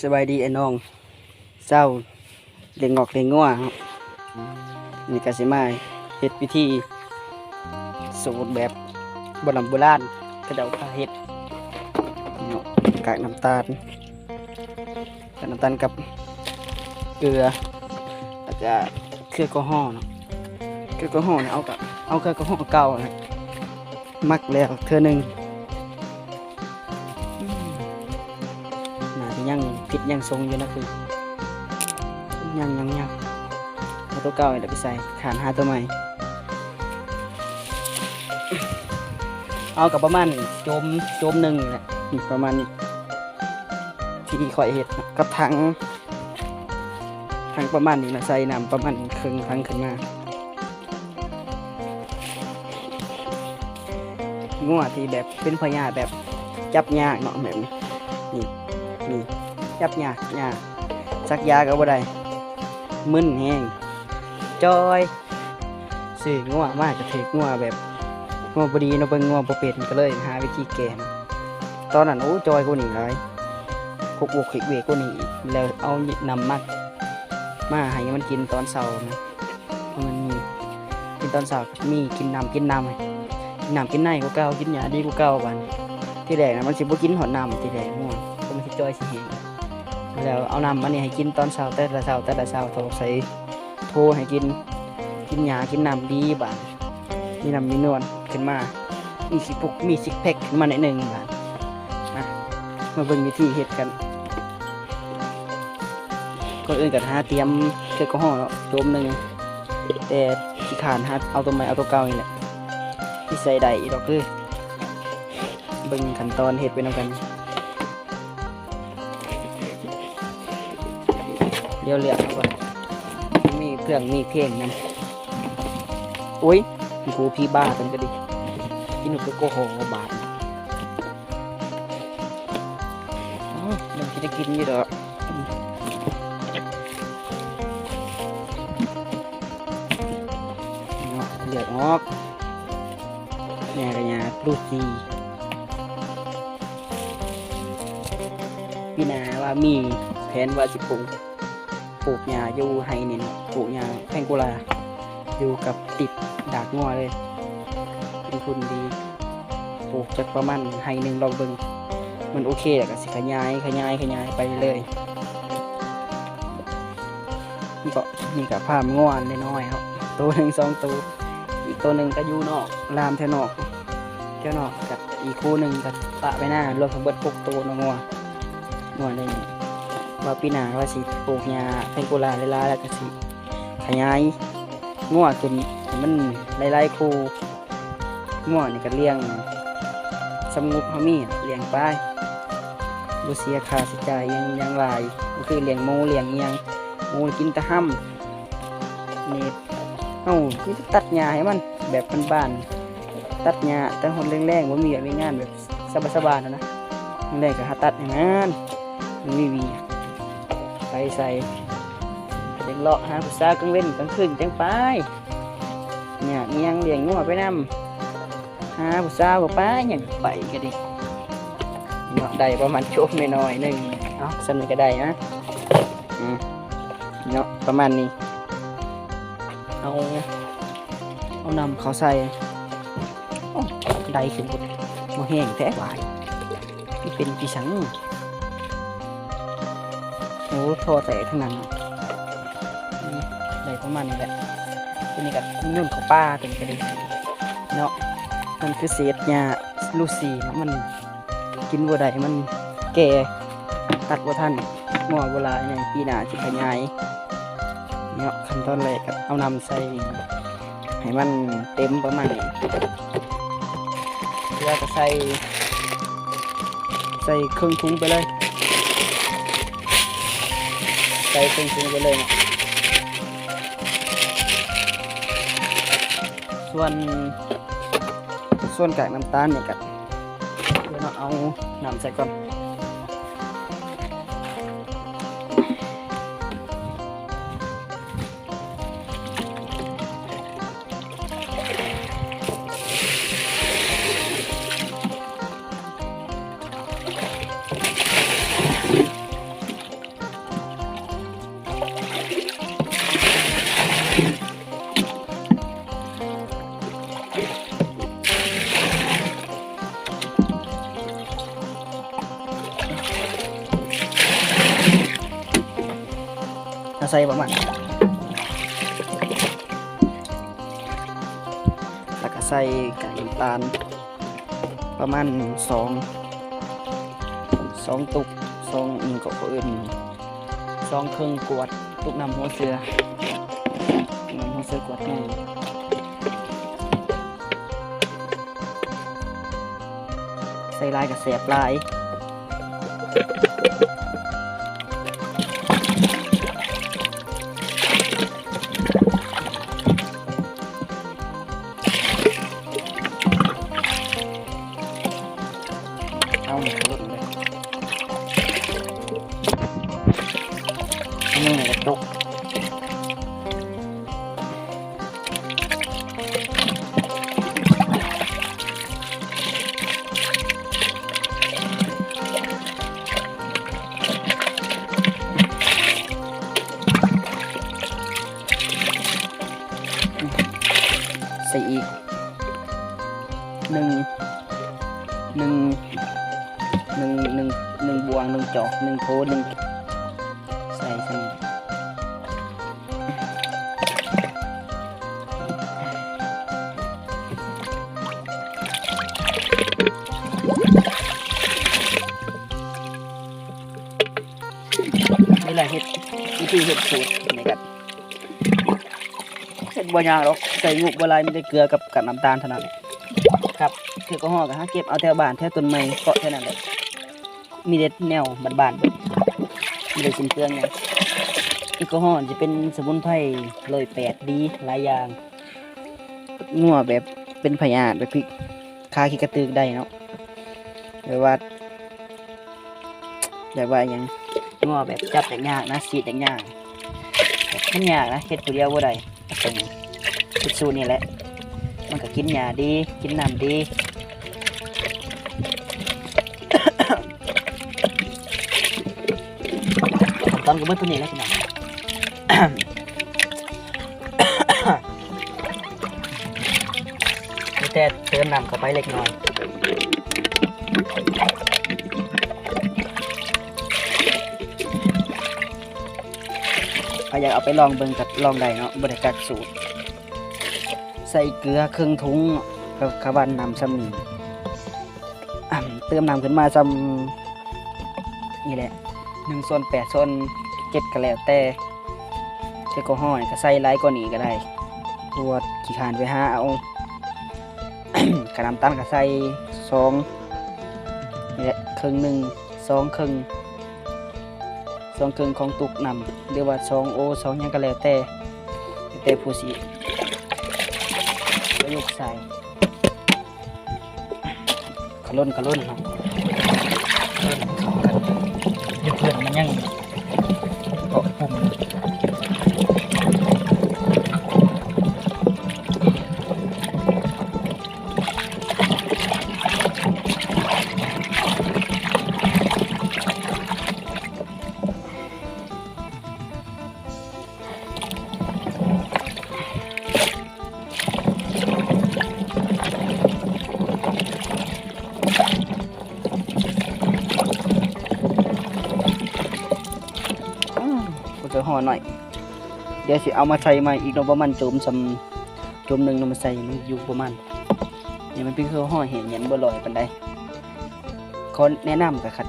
ສະບາຍດີອ້າຍນ້ອງຊາວລ້ຽງງອກລ້ຽງງົວເນາະ. ນີ້ກະຊິມາເຮັດວິທີສູດແບບໂບລານໂບລານ ເຂົາເຈົ້າພາເຮັດເນາະ. ກາກນ້ຳຕານ ກາກນ້ຳຕານກັບເກືອ ແລ້ວກະເຄືອແອລກໍຮໍເນາະ. ເຄືອແອລກໍຮໍນີ້ ເອົາກະ ເອົາເຄືອແອລກໍຮໍເກົ່າຫັ້ນແຫຼະ ໝັກແລ້ວເທື່ອໜຶ່ງ. ອືມ ໜ້າຈະຍັງຜິດຍັງຊົງຢູ່ນະ ຄື ຍັງ ຍັງ ຍັງ ເອົາໂຕເກົ່ານີ້ແຫຼະໄປໃສ່ ຄ້ານຫາໂຕໃໝ່. ເອົາກະປະມານໂຈມ ໂຈມໜຶ່ງນີ້ແຫຼະ ປະມານນີ້ ທີ່ຂ້ອຍເຮັດເນາະ ກັບຖັງ ຖັງປະມານນີ້ນະ ໃສ່ນ້ຳປະມານເຄິ່ງຖັງຂຶ້ນມາ. ງົວທີ່ແບບເປັນພະຍາດແບບຈັບຍາກເນາະ ແບບນີ້ ນີ້ ນີ້ ຈັບຍາກ ຍາກ ສັກຢາກະບໍ່ໄດ້ ມຶນແຮງ ຈ່ອຍ. ຊື້ງົວມາກະຖືກງົວແບບ ງົວບໍ່ດີເນາະ ເບິ່ງງົວບໍ່ເປັນ ກະເລີຍຫາວິທີແກ້. ຕອນນັ້ນ ໂອ້ ຈ່ອຍກວ່ານີ້ຫຼາຍ ຄົກວົກເຄກເວກກວ່ານີ້ອີກ ແລ້ວເອົານ້ຳໝັກມາໃຫ້ມັນກິນຕອນເຊົ້ານະ ເພາະມັນມີ ກິນຕອນເຊົ້າ ມີກິນນ້ຳ ກິນນ້ຳ ກິນນ້ຳກິນໃນກວ່າເກົ່າ ກິນຫຍ້າດີກວ່າເກົ່າ. ບາດທີແລກນະ ມັນຊິບໍ່ກິນຮອດນ້ຳ ທີແລກງົວ ເພາະມັນຊິຈ່ອຍຊິແຮງ ແລ້ວເອົານ້ຳມານີ້ໃຫ້ກິນຕອນເຊົ້າ ແຕ່ລະເຊົ້າ ແຕ່ລະເຊົ້າ ຖອກໃສ່ ໂພໃຫ້ກິນ ກິນຫຍ້າກິນນ້ຳດີບາດ ມີນ້ຳມີນວນຂຶ້ນມາ ມີຊິກ ມີຊິກແພັກຂຶ້ນມາໜ້ອຍໜຶ່ງບາດ. ມາ ມາເບິ່ງວິທີເຮັດກັນ. ກ່ອນອື່ນກະຫາຕຽມແອລກໍຮໍເນາະ ໂຈມໜຶ່ງ ແຕ່ຂີ້ຄ້ານຫາເອົາໂຕໃໝ່ ເອົາໂຕເກົ່ານີ້ແຫຼະ ຊິໃສ່ໄດ້ອີກດອກ ຄື ເບິ່ງຂັ້ນຕອນເຮັດໄປນຳກັນ. ດຽວເລືອກເອົາກ່ອນ ມີເຄື່ອງມີເພງນຳ. ໂອ້ຍ ມີຜູ້ຜີບ້າກັນກະດີ ກິນແອລກໍຮໍບາດ. ອືມ ມັນຊິໄດ້ກິນຢູ່ດອກ ເນາະ ເລືອກອອກ ຫຍ້າກະຫຍ້າລູຊີ. ປີໜ້າວ່າມີແຜນວ່າຊິປູກ ປູກຫຍ້າຢູ່ໄຮ່ນີ້ເນາະ ປູກຫຍ້າແພງໂກລາ ຢູ່ກັບຕິດດາກງົວເລີຍ ເປັນທຶນດີ. ປູກຈັກປະມານໄຮ່ໜຶ່ງລອງເບິ່ງ ມັນໂອເຄແລ້ວກະຊິຂະຫຍາຍ ຂະຫຍາຍ ຂະຫຍາຍໄປເລື້ອຍ. ນີ້ກະ ນີ້ກະຟາມງົວນ້ອຍໆເນາະ ໂຕໜຶ່ງສອງໂຕ ອີກໂຕໜຶ່ງກະຢູ່ນອກ ລາມແຖວນອກ ແຖວນອກ ກະອີກຄູ່ໜຶ່ງກະປະໄວ້ໜ້າ ລວມທັງເບິດຫົກໂຕເນາະ ງົວ ງົວນີ້. ວ່າປີໜ້າວ່າຊິປູກຫຍ້າແພງໂກລາຫຼາຍໆ ແລ້ວກະຊິຂະຫຍາຍງົວຂຶ້ນໃຫ້ມັນຫຼາຍໆຄູ່. ງົວນີ້ກະລ້ຽງສ່ຳງົບເຮົາມີ ລ້ຽງໄປ ບໍ່ເສຍຄ່າໃຊ້ຈ່າຍຫຍັງ ຫຍັງຫຼາຍ ກະຄືລ້ຽງໝູ ລ້ຽງອີ່ຫຍັງ ໝູກິນແຕ່ຮຳ. ນີ້ເຮົາມີແຕ່ຕັດຫຍ້າໃຫ້ມັນແບບບ້ານໆ ຕັດຫຍ້າແຕ່ຮອດແລງໆ ບໍ່ມີວຽກມີງານ ແບບສະບາຍໆຫັ້ນນະ ແລງກະຫາຕັດໃຫ້ມັນ ມັນມີວຽກ ໄປໃສ ຈັ່ງເລາະຫາຜູ້ສາວກາງເວັນກາງຄືນຈັ່ງໄປ. ຫຍ້າອີ່ຫຍັງ ລ້ຽງງົວໄປນຳ ຫາຜູ້ສາວກະໄປ ຫຍັງກະໄປກະດີເນາະ. ໄດ້ປະມານໂຈມໜ້ອຍໆໜຶ່ງ ເອົາ ສ່ຳນີ້ກະໄດ້ນະ ອືມ ເນາະ ປະມານນີ້. ເອົາ ເອົານ້ຳເຂົ້າໃສ່ ໂອ້ ໄດ້ຂຶ້ນ ບໍ່ແຮງແທ້ຫວາຍ ມັນເປັນຈັ່ງຊັ້ນ. ໂອ້ ທໍ່ແຕກທັງນັ້ນເນາະ ອືມ ໄດ້ປະມານນີ້ແຫຼະ. ໂຕນີ້ກະໂຍນເຂົ້າປ່າ ໂຕນີ້ກະດີເນາະ ມັນຄືເສດຫຍ້າລູຊີເນາະ ມັນກິນບໍ່ໄດ້ ມັນແກ່ ຕັດບໍ່ທັນ ງົວບໍ່ຫຼາຍໃນປີໜ້າຊິຂະຫຍາຍເນາະ. ຂັ້ນຕອນແລກກະເອົານ້ຳໃສ່ ໃຫ້ມັນເຕັມປະມານນີ້ ເກືອກະໃສ່ ໃສ່ເຄິ່ງຖົງໄປເລີຍ ໃສ່ເຄິ່ງຖົງໄປເລີຍເນາະ. ສ່ວນ ສ່ວນກາກນ້ຳຕານນີ້ກະ ດຽວເນາະ ເອົານ້ຳໃສ່ກ່ອນ. ໃສ່ປະມານ ແລ້ວກໍໃສ່ກາກນ້ຳຕານປະມານສອງ ສອງຕຸກ ສອງ ອີ່ຫຍັງເກາະ ເຂົາເອີ້ນ ສອງເຄິ່ງຂວດ ຕຸກນ້ຳຫົວເສືອ ຕຸກນ້ຳຫົວເສືອຂວດໃຫຍ່. ໃສ່ຫຼາຍກໍແສບຫຼາຍ. ເອົານີ້ເຂົ້າລົງເລີຍ ອັນນີ້ກະຕົກ. ໃສ່ອີກ ໜຶ່ງ ໜຶ່ງ ໜຶ່ງ ໜຶ່ງ ໜຶ່ງບ່ວງ ໜຶ່ງຈອກ ໜຶ່ງໂຖ ໜຶ່ງ ໃສ່ ໃສ່ ນີ້ແຫຼະເຮັດ ວິທີເຮັດສູດນີ້ກະ ເຮັດບໍ່ຍາກດອກ ໃສ່ງົບບໍ່ຫຼາຍ ມີແຕ່ເກືອກັບ ກັບນ້ຳຕານເທົ່ານັ້ນແຫຼະ. ຄັບ ແອລກໍຮໍກໍຫາເກັບເອົາແຖວບ້ານ ແຖວຕົ້ນໄມ້ເກາະແຖວນັ້ນແຫຼະ ມີແຕ່ແນວບ້ານໆ ບໍ່ໄດ້ສິ້ນເປືອງຫຍັງ. ແອລກໍຮໍຊິເປັນສະໝຸນໄພຮ້ອຍແປດ ດີຫຼາຍຢ່າງ ງົວແບບເປັນພະຍາດ ແບບ ຄາຂີ້ກະຕຶກໄດ້ເນາະ ແບບວ່າ ແບບວ່າຫຍັງ ງົວແບບຈັບຍາກໆນະ ສີດຍາກໆ ແບບມັນຍາກນະ ເຮັດຜູ້ດຽວບໍ່ໄດ້ ເຮັດສູດນີ້ແຫຼະ ມັນກະກິນຫຍ້າດີ ກິນນ້ຳດີ. ຂັ້ນຕອນກໍເບິດເທົ່ານີ້ແຫຼະພີ່ນ້ອງ. ມີແຕ່ເຕີມນ້ຳເຂົ້າໄປເລັກນ້ອຍ ໃຜຢາກເອົາໄປລອງເບິ່ງກໍລອງໄດ້ເນາະ ບໍ່ໄດ້ກັກສູດ. ໃສ່ເກືອເຄິ່ງຖົງ ກະ ກະຫວ່ານນ້ຳຊ່ຳນີ້ ເຕີມນ້ຳຂຶ້ນມາຊ່ຳນີ້ແຫຼະ ໜຶ່ງສ່ວນແປດ ສ່ວນເຈັດ ກໍແລ້ວແຕ່ ແອລກໍຮໍນີ້ກໍໃສ່ຫຼາຍກວ່ານີ້ກໍໄດ້ ເພາະວ່າຂີ້ຄ້ານໄປຫາເອົາ. ກະນ້ຳຕານກໍໃສ່ສອງ ນີ້ແຫຼະ ເຄິ່ງໜຶ່ງ ສອງເຄິ່ງ ສອງເຄິ່ງຂອງຕຸກນ້ຳ ຫຼືວ່າສອງໂອ ສອງຫຍັງກໍແລ້ວແຕ່ ແລ້ວແຕ່ຜູ້ຊິປະຍຸກໃສ່. ກະລົນ ກະລົນເນາະ ເຂົ້າກັນ ຢູ່ເພື່ອນມັນຍັງເກາະກຸ່ມ. ອືມ ເກືອຫໍ້ໜ້ອຍ ດຽວຊິເອົາມາໃສ່ໃໝ່ອີກເນາະ ປະມານຈຸ່ມຊ່ຳ ຈຸ່ມໜຶ່ງເນາະ ມາໃສ່ໃຫ້ມັນຢູ່ປະມານ ນີ້ມັນເປັນເກືອຫໍ້ແຫ້ງ ຍັງບໍ່ລອຍປານໃດ. ຂໍແນະນຳກະຄັນ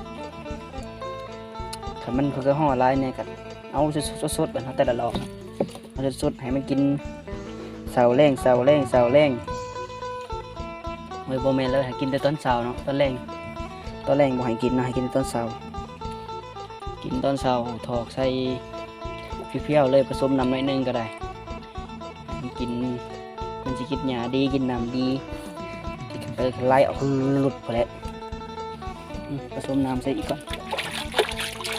ຄັນມັນເກືອຫໍ້ຫຼາຍແດ່ກະ ເອົາສົດໆ ແບບເຮົາແຕ່ລະລອກ ເອົາສົດໆ ໃຫ້ມັນກິນເຊົ້າແລງ ເຊົ້າແລງ ເຊົ້າແລງ. ໂອ້ຍ ບໍ່ແມ່ນເລີຍ ໃຫ້ກິນແຕ່ຕອນເຊົ້າເນາະ ຕອນແລງ ຕອນແລງບໍ່ໃຫ້ກິນເນາະ ໃຫ້ກິນແຕ່ຕອນເຊົ້າ ກິນຕອນເຊົ້າ ຖອກໃສ່ພຽວໆເລີຍ ປະສົມນ້ຳໜ້ອຍໜຶ່ງກໍໄດ້ ໃຫ້ມັນກິນ ມັນຊິກິນຫຍ້າດີ ກິນນ້ຳດີ ເອີ ໄຫຼອອກຫຼຸດພຸ້ນແຫຼະ. ອືມ ປະສົມນ້ຳໃສ່ອີກກ່ອນ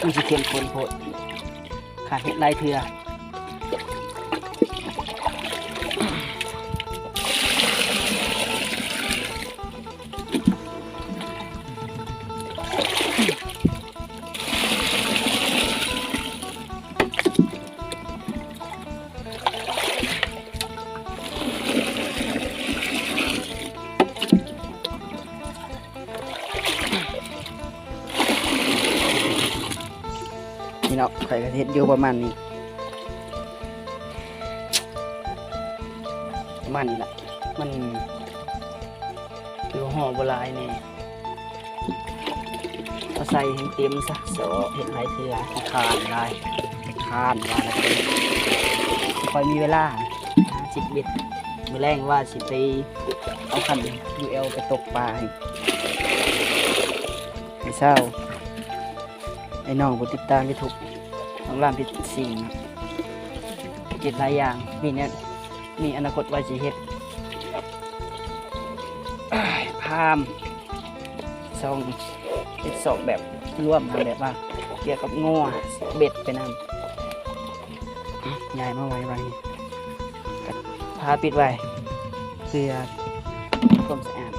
ມັນຊິເຂັ້ມຂຸ້ນໂພດ ຂ້າເຮັດຫຼາຍເທື່ອ. ນີ້ເນາະ ຂ້ອຍກໍເຮັດຢູ່ປະມານນີ້ ມັນລະ ມັນຄືຫໍ່ບໍ່ຫຼາຍແດ່ ເອົາໃສ່ໃຫ້ເຕັມຊະ ເສາະເຮັດຫຼາຍເທື່ອ ຂີ້ຄ້ານຫຼາຍ ຄ້ານວ່າລະເກີນ ບໍ່ຄ່ອຍມີເວລາຫາຊິບເອັດ ມື້ແລງວ່າຊິໄປເອົາຄັນຢູແອວໄປຕົກປາໃຫ້ ໃຫ້ຊາວ ໄອ້ນ້ອງຜູ້ຕິດຕາມຢູທູບ ນ້ອງລາມເພັດສີ ເຮັດຫຼາຍຢ່າງ ມີແນວ ມີອະນາຄົດວ່າຊິເຮັດຟາມ ຊ່ອງ ເຮັດຊ່ອງແບບລວມນະ ແບບວ່າກ່ຽວກັບງົວ ເບັດໄປນຳ ຍ້າຍມາໄວ້ ໄວ້ ກໍຝາປິດໄວ້ ເພື່ອຄວາມສະອາດ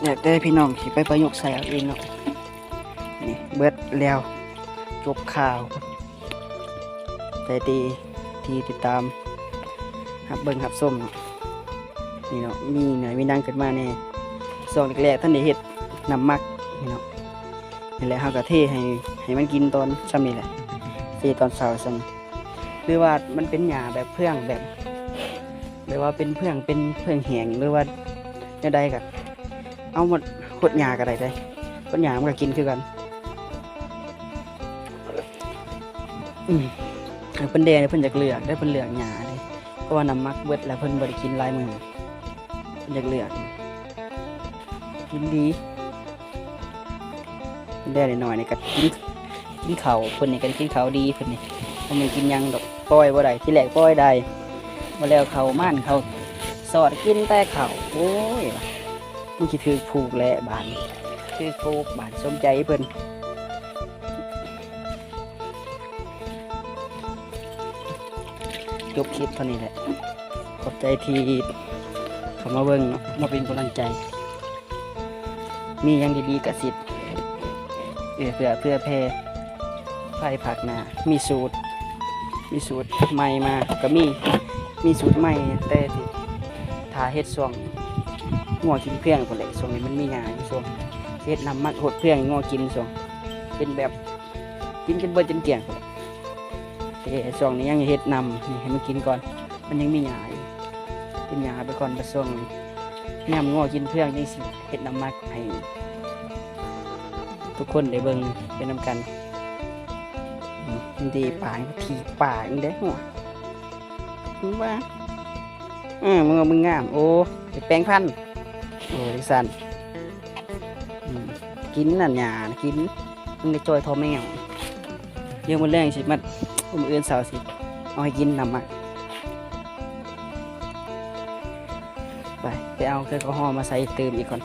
ແລ້ວແຕ່ພີ່ນ້ອງຊິໄປປະຍຸກໃຊ້ເອົາເອງເນາະ. ນີ້ເບິດແລ້ວ ຈົບຂ່າວ ໃຈດີທີ່ຕິດຕາມຮັບເບິ່ງຮັບຊົມເນາະ. ນີ້ເນາະ ມີເໜື່ອຍມີໜັງຂຶ້ນມາແດ່ ຊ່ວງແລກໆ ທັນໄດ້ເຮັດນ້ຳໝັກນີ້ເນາະ. ນີ້ແຫຼະ ເຮົາກໍເທໃຫ້ ໃຫ້ມັນກິນຕອນຊ່ຳນີ້ແຫຼະ ເທຕອນເຊົ້າຊ່ຳນີ້ ຫຼືວ່າມັນເປັນຫຍ້າແບບເຟືອງ ແບບ ແບບວ່າເປັນເຟືອງ ເປັນເຟືອງແຫ້ງ ຫຼືວ່າແນວໃດກໍເອົາມາຫົດຫຍ້າກໍໄດ້ເດ້ ຫົດຫຍ້າມັນກໍກິນຄືກັນ. ອືມ ເພິ່ນແດ່ ເພິ່ນຢາກເລືອກເດ້ ເພິ່ນເລືອກຫຍ້າເດ້ ເພາະວ່ານ້ຳໝັກເບິດແລ້ວ ເພິ່ນບໍ່ໄດ້ກິນຫຼາຍມື້ ເພິ່ນຢາກເລືອກ ກິນດີ ແດ່ນ້ອຍໆ ນີ້ກໍກິນ ກິນເຂົ້າ ເພິ່ນນີ້ກໍໄດ້ກິນເຂົ້າດີ ເພິ່ນນີ້ ບໍ່ແມ່ນກິນຫຍັງດອກ ປ່ອຍບໍ່ໄດ້ ທີແລກປ່ອຍໄດ້ ບໍ່ແລ້ວເຂົ້າມັນ ເຂົ້າຊອດ ກິນແຕ່ເຂົ້າ ໂອ້ຍ ມັນຊິຖືກຜູກແຫຼະບາດນີ້ ຖືກຜູກບາດສົມໃຈເພິ່ນ. ຈົບຄລິບເທົ່ານີ້ແຫຼະ ຂອບໃຈທີ່ເຂົ້າມາເບິ່ງເນາະ ມາເປັນກຳລັງໃຈ ມີຫຍັງດີໆກະຊິ ເອີ ເພື່ອ ເພື່ອແຜ່ພາຍພາກໜ້າ ມີສູດ ມີສູດໃໝ່ມາກະມີ ມີສູດໃໝ່ ແຕ່ທີ່ຖ້າເຮັດຊ່ວງງົວກິນເຟືອງພຸ້ນແຫຼະ ຊ່ວງນີ້ມັນມີຫຍ້າຢູ່ ຊ່ວງເຮັດນ້ຳໝັກຫົດເຟືອງໃຫ້ງົວກິນ ຊ່ວງເປັນແບບ ກິນຈົນເບິດຈົນກ້ຽງ ແຕ່ຊ່ວງນີ້ຍັງເຮັດນ້ຳນີ້ໃຫ້ມັນກິນກ່ອນ ມັນຍັງມີຫຍ້າຢູ່ ກິນຫຍ້າໄປກ່ອນ ບາດຊ່ວງຍາມງົວກິນເຟືອງຈັ່ງຊິເຮັດນ້ຳໝັກໃຫ້ທຸກຄົນໄດ້ເບິ່ງໄປນຳກັນ. ອືມ ມັນດີປາກ ຖີບປາກເດ້ ຫົວ ມຶງວ່າ ເອີ ມຶງວ່າ ມຶງງາມ ໂອ້ ໄປແປງພັນ ໂອ້ ຈັ່ງຊັ້ນ ອືມ ກິນນັ້ນຫຍ້ານະ ກິນ ມຶງໄດ້ຈ່ອຍທໍ່ແມວ ດຽວມື້ແລງຊິມາ ມື້ອື່ນເຊົ້າຊິເອົາໃຫ້ກິນນ້ຳໝັກ ໄປ ໄປເອົາແອລກໍຮໍມາໃສ່ຕື່ມອີກກ່ອນ.